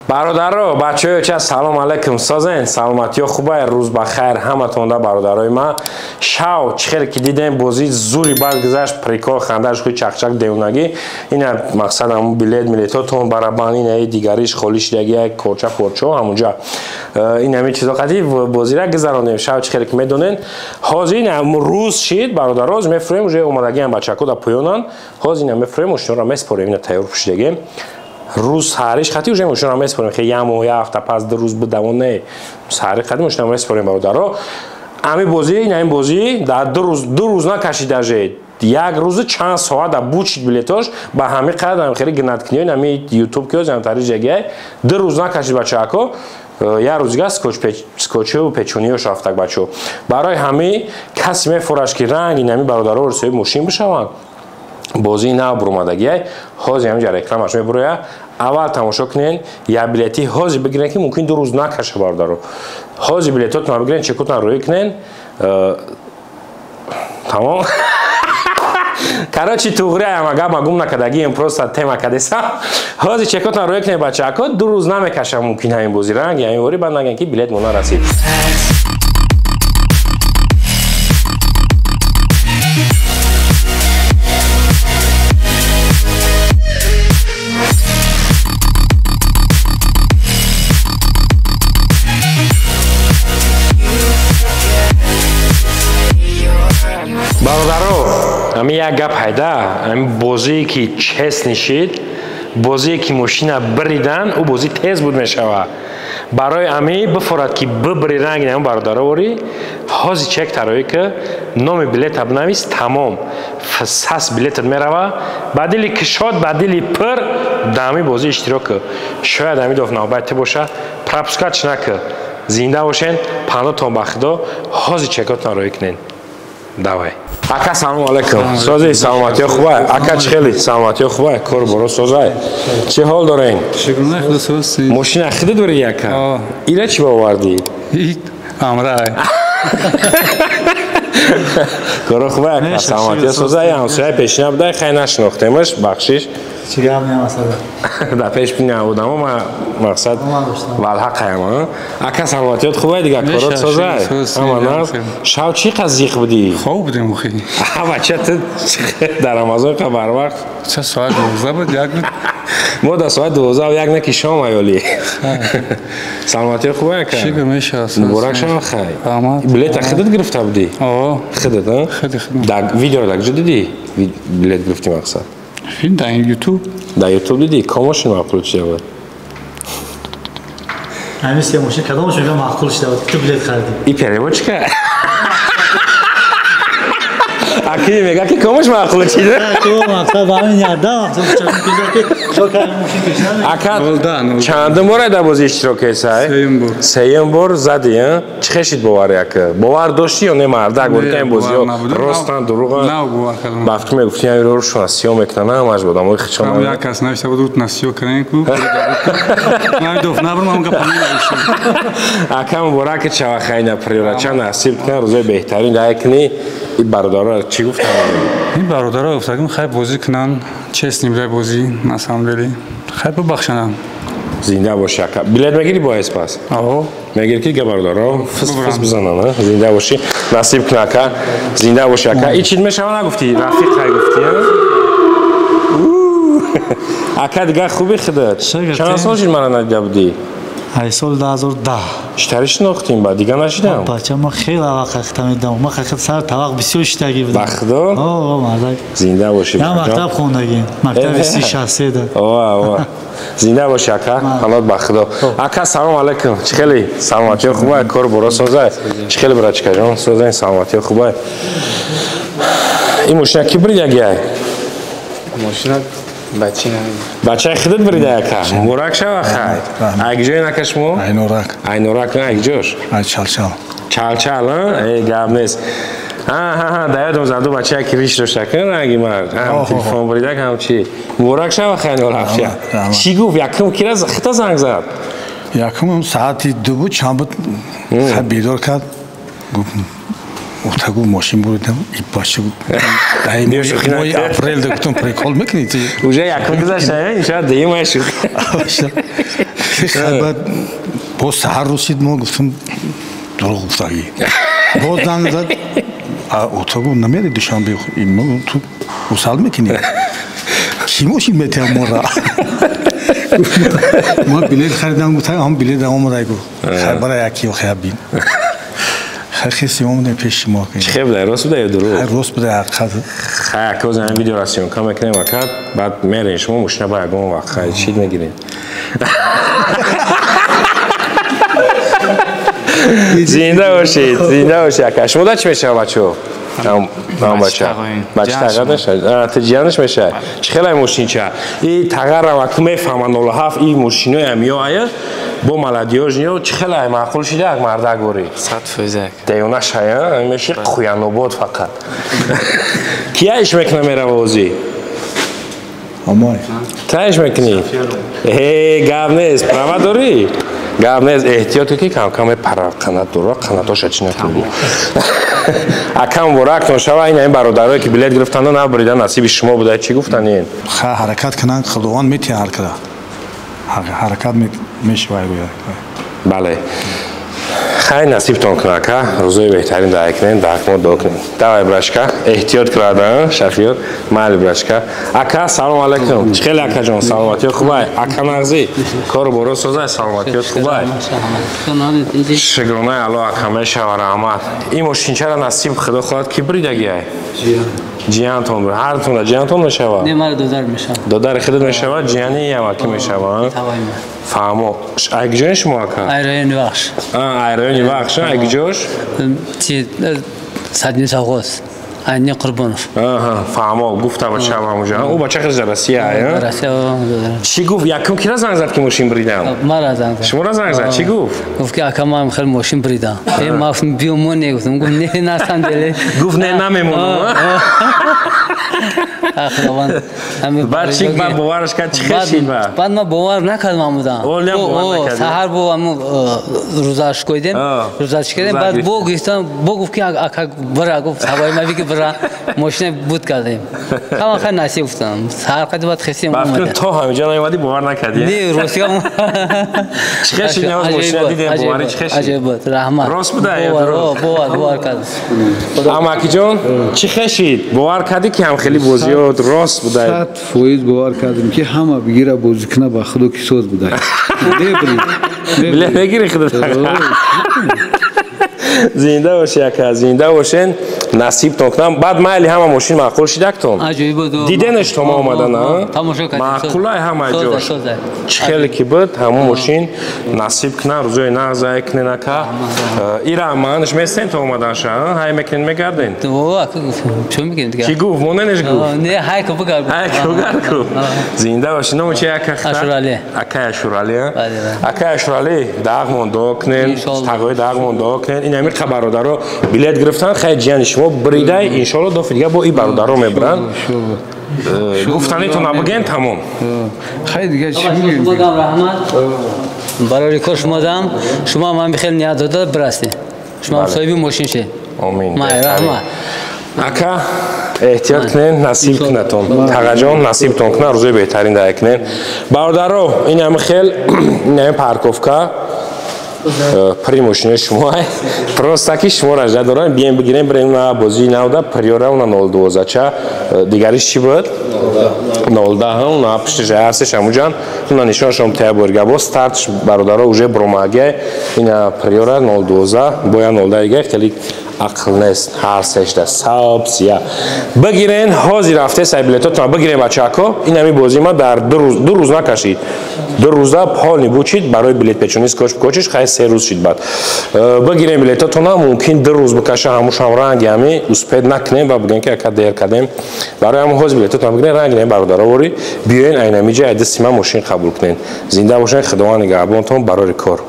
Бародаро, бачаҳо, ча салом алейкум, созен, саломатиё хубай, рӯз ба хайр ҳаматонда бародарои ма. Шав чӣ хеле ки дидем, бозӣ зури бад гузашт, прикол, хандаш, хуи чақчақ, девонагӣ. Ина мақсад ҳамун билет, милетотон барабан, ина дигариш холӣ шидаги, як корча порчо ҳамунҷа. Ин ҳамин чизо қади бозира гузаронем. Шав чӣ хеле ки медонен. Ҳозир ина рӯз шид, бародаро, мефурем, уже омадагиам бачако да поёнан. Ҳозир ина мефурем, мошинро меспорем, ина тайёр пӯшидагем. Рӯз саҳариш хати уже мошинро меспорем. Хе як моҳ, як ҳафта пас, ду рӯз бидавон не. Саҳари хати мошинро меспорем, бародаро. Ами бозӣ, ин ами бозӣ дар ду рӯз накашид даже. Як рӯзу чанд соат да бучид билетош ба ҳами қадр хеле гнаткниёи ами ютуб ки озам тари ҷагай 2 рӯз накашид бачаҳако. Як рӯз дига скотчу печониёш рафтак бачо. Барои ҳами касе мефураш ки ранг ин ами бародаро соҳиби мошин бишаванд. Бозии нав буромадагиай, ҳозир ҳаминҷа рекламаш мебуроя. Аввал тамошо кунен, як билети ҳозир бигирен, ки мумкин 2 рӯз накаша, бародаро. Ҳозир билетотонро бигирен, чекотонро рӯӣ кунен. Тамом. Короче, туғри ама гап гум накардагием, просто тема кадесам. Ҳозир чекотонро рӯӣ кунен, бачаҳако, 2 рӯз намекаша мумкин ҳамин бози ранг, ҳамин вори баъд нагӯян ки билет мо нарасид. Бародаро, ами як гап ҳайда, ами бозие ки честный шид, бозие ки мошина биридан, ӯ бозӣ тез буд мешава. Барои ами бифорад ки бибири ранги ами бародаро ворӣ, ҳозир чек тароӣ ки номи билета бинавис, тамом. Сас билетат мерава, ба дили кишод, ба дили пир дар ами бозӣ иштирок кӣ. Шояд ами доф навбати боша, пропускать накӣ. Зинда бошен, панотон ба худо, ҳозир чекотон роӣ кунен. Давай. Ака, салому алейкум. Сози, саломатиё хубай. Ака, чӣ хели? Саломатиё хубай. Кор боро созай. Чӣ ҳол дорен? Шукрона худо, соз. Мошина худат дорӣ, ака? Ира чӣ бовардӣ? Амрай. Коро хубай, ака. Саломатиё созай. Ҳамсояи пешина будай, хай нашинохтемаш, бахшиш. Чӣ гап намасада? Да пеш бинаодамо ма мақсад валҳақаям. Ака, саломатиёт хубай, дига корот созай. Ҳама нағз. Шав чӣ қад зиқ будӣ? Хоб будем охи. Бача, ту дар Рамазон қа барвақт? Ча соат 12 буд, як буд. Мо дар соат 12 1 не ки шом аёли. Саломатиё хубай, ака? Шукр мешавад. Муборак шава, хай. Билета худат гирифта будӣ? О. Худат, а? Худи худам. Дар видеоро дар куҷо дидӣ? Билет гирифтӣ мақсад? Филм дар Ютуб. Дар Ютуб дидӣ? Ком мошин маъқул шуда буд? Ҳамин се мошин кадомаш мега маъқул шуда буд, ту билет харидӣ? И переводчика? Аки мега ки комаш маъқул шуда? Мақсад ба ҳамин яда мақсад. Ака, чандум бор дар бозӣ иштирок кардӣ? Сеюм бор. Сеюм бор задӣ, чӣ хешид боварӣ, ака? Бовар доштӣ ё не, мардак бор ин бозиҳо ростан дурӯған? Нав бовар кардам. Ба фикр мегуфтӣ ҳамин рӯшон сиё мекунанд, ҳамаш одамои хичон. Як кас навишта буд, рут насиё кардем ку. Ман доф набурм, ам гапа навиштам. Ака, муборак шава, хайна приёра, чанд насиб кунад, рӯзои беҳтарин дай кунӣ. Ин бародаро чӣ гуфтанд? Ин бародаро гуфтагим, хай бозӣ кунанд, честный буда бозӣ, на самом деле. Хай бибахшананд. Зинда бошӣ, ака. Билет мегирӣ бо эспас? Аҳо. Мегирӣ ки дига бародаро фис фис бизананд, зинда бошӣ, насиб кун, ака. Зинда бошӣ, ака. И чӣ мешава нагуфтӣ? Рафиқ хай гуфтӣ, ака? Дига хуби худат? Чанд сол шид мана надида будӣ? Ай соли 2010. Чӣ шинохтем ба дига нашидам? Бача, ма хеле вақт ҳақиқат медам. Ма ҳақиқат сар тавақ бисёр шидаги будам. Ба худо? О, мардак. Зинда бошӣ. Я мактаб хондагим. Мактаби 63 да. О, о. Зинда бошӣ, ака. Ҳалот ба худо. Ака, салом алейкум. Чӣ хели? Саломатиё хубай, кор боро созай. Чӣ хели, братчика ҷон? Созай, саломатиё хубай. Ин мошина ки биридагиай? Мошина бачи. Бачаи худат бирида, ака? Муборак шава, хай. Ай ҷое нака шумо? Айнорак. Айнорак, ай ҷош? Ай Чалчал. Чалчал, э, гап нест. Ҳа, да ёдам заду бачае ки риш дошта, ки ранги мард. Ҳам телефон буридак, ҳам чӣ. Муборак шава, хай, норабча. Чӣ гуфт? Якум кира хита занг зад? Якум соати 2 буд, чанд буд, хай бедор кард. Гуфт Отагу мошин буридам, и бача моҳи апрел гуфтам, прикол мекунӣ ту? Уже якум гузашта, иншоалло дуюм ай шӯхӣ. Баъд боз саҳар рӯсид, мо гуфтам, дурӯғ гуфтагӣ. Боз занг зад, отагу намери Душанбе, ту гусал мекунӣ? Кӣ мошин метиҳад мора? Ма билет харидам, гуфтам, ҳам билет омада, гуфт. Хай бара яки хай бин. Хай хеси омадем пеши мо. Чӣ хел буда, рост буда ё дурӯғ? Хай рост буда ҳақиқат. Хай ака, оз ҳамин видеоро съёмка мекунем ака, баъд мерем шумо мошина ба ягон вақт хай чӣ мегирем. Зинда бошед, зинда бошед ака. Шумо да чӣ мешавад бачаҳо? Ам бача. Бача тағар мешавад. Ту ҷиянаш мешавад. Чӣ хел ай мошинча? И тағарам аку мефаҳмад 07 и мошиноям ё ая бо молодёжниё чӣ хел ай маъқул шида ак мардак борӣ? 100%. Девона шая, меши Қуянобод фақат. Кия иш мекуна мерава озӣ? Амай. Та иш мекунӣ? Э, гап нест, права дорӣ? Гап нест, эҳтиёт ки кам-кам мепарад қанат дора, қанатоша чӣ накунӣ. Ака, муборактон шава, ин ҳамин бародарое ки билет гирифтанда набурида, насиби шумо буда, чӣ гуфтанин? Ха ҳаракат кунанд, Худованд метиҳад ҳар кара. Ҳаракат мешавад гӯяд. Бале. Хай насибтон кунад ака, рӯзои беҳтарин даъй кунем, даҳкмо дуо кунем. Давай брашка, эҳтиёт кунад, шофёр, майли брашка. Ака, салом алайкум. Чӣ хел акаҷон, саломатиё хубай? Ака нағзӣ, кору боро созай, саломатиё хубай? Шукронаи Аллоҳ ака, мешава, раҳмат. Ин мошинчаро насиб Худо хоҳад ки буридагиай? Ҷиянтон бур. Ҳартонда ҷиянтон мешава? Не, мара додар мешава. Додари худат мешава, ҷияни ямаки мешава? Фаҳмо. Ай куҷои шумо ака? Ай райони Вахш. Ай райони Вахш, ай куҷош? Чи Садни совхоз. Айни Қурбонов. Фаҳмо, гуфта бача ҳамуҷа. Ӯ бача хеле дар Россия, ай? Россия. Чӣ гуфт? Якум кира занг зад ки мошин буридам? Мара занг зад. Шуморо занг зад? Чӣ гуфт? Гуфт ки ака, ман хеле мошин буридам. Э, ма гуфтам биё мо не гуфтам. Гуфт не, на самом деле. Гуфт не, намемонам. Худованд. Баъд чӣ баъд бовараш кард, чӣ хел шид баъд? Баъд ман бовар накардам амудан. Олиам бовар накардӣ? Саҳар бо аму рӯзаш койдем, рӯзаш кардем, баъд бо гуфтам, бо гуфт ки ака бира, гуфт ҳавои ма бики бира, мошина буд кардем. Ҳама хай насиб гуфтам. Саҳар қад баъд хесем омадем. То ҳаминҷо наомадӣ бовар накардӣ? Не, ростига. Чӣ хел шид навоз мошина дидем, боварӣ чӣ хел шид? Аҷоиб буд, раҳмат. Рост буда ё дурӯғ? Бовар, бовар кардам. Амакиҷон, чӣ хел шид? Бовар кардӣ ки ҳам хеле бозиёт рост буда? 100% бовар кардем ки ҳама бигира бозӣ куна, ба худо ки соз буда. Билет мегири худо. Зинда боши ака, зинда бошен, насибтон кунам. Баъд майли ҳама мошин маъқул шидактон? Аҷоиб буд. Диденаш то ма омадан, а? Тамошо кардем. Маъқулай ҳама ҷош. Чӣ хеле ки буд, ҳамон мошин насиб кунам, рӯзои нағз ай кунен ака. Ира маанаш местен то омаданша, ҳай мекунен мегарден? Чӣ мекунем дигар? Чӣ гуфт? Моненеш гуфт? Не, ҳай ку бугард. Ҳай ку бугард ку. Зинда боши. Номи чи ака? Ашурали. Акай Ашурали, а? Акай Ашурали, дағмон дуо кунен, тағои дағмон дуо кунен. Ин ҳамин қа бародаро билет гирифтан, хай ҷияни шумо бридай, иншоалло дофи дига бо и бародаро мебаранд. Гуфтанитон набуген, тамом. Хай дига чӣ мегӯем? Раҳмат. Барои кор шумо дам, шумо ҳам хеле ният дода бирасед. Шумо ҳам соҳиби мошин шед. Омин. Раҳмат. Ака, эҳтиёт кунен, насиб кунатон. Тағаҷон, насибтон кунад, рӯзои беҳтарин дай кунен. Бародаро, ин ҳами хел, ин ҳами парковка при мошинои шумо просто ки шумо ражда дорам, бием бигирем, бирем на бозии навда приора уна 012 ча, дигариш чӣ буд? 010, уна пушти жаярсеш ҳамуҷан, уна нишонашон тая борга бо стартш бародаро уже бромагия, ина приора 012 боя 010 дига хеле ақл нест, ҳар сешда сабз я бигирен. Ҳозир рафте сай билетотон бигирен бачако. Ин ҳами бозии ма дар ду рӯз накашид, ду рӯза полни бучид барои билетпечонӣ скоч кочиш, хай се рӯз шид. Баъд бигирен билетотона, мумкин ду рӯз бикаша, ҳамушам ранги ҳами успед накунем ва бигем ки ака дер кардем. Барои ҳамон ҳозир билетотон бигирен, ранги нем бародаро ворӣ биёен айнамиҷа айдасти ман мошин қабул кунен. Зинда бошен, Худованд нигаҳбонтон, барори кор.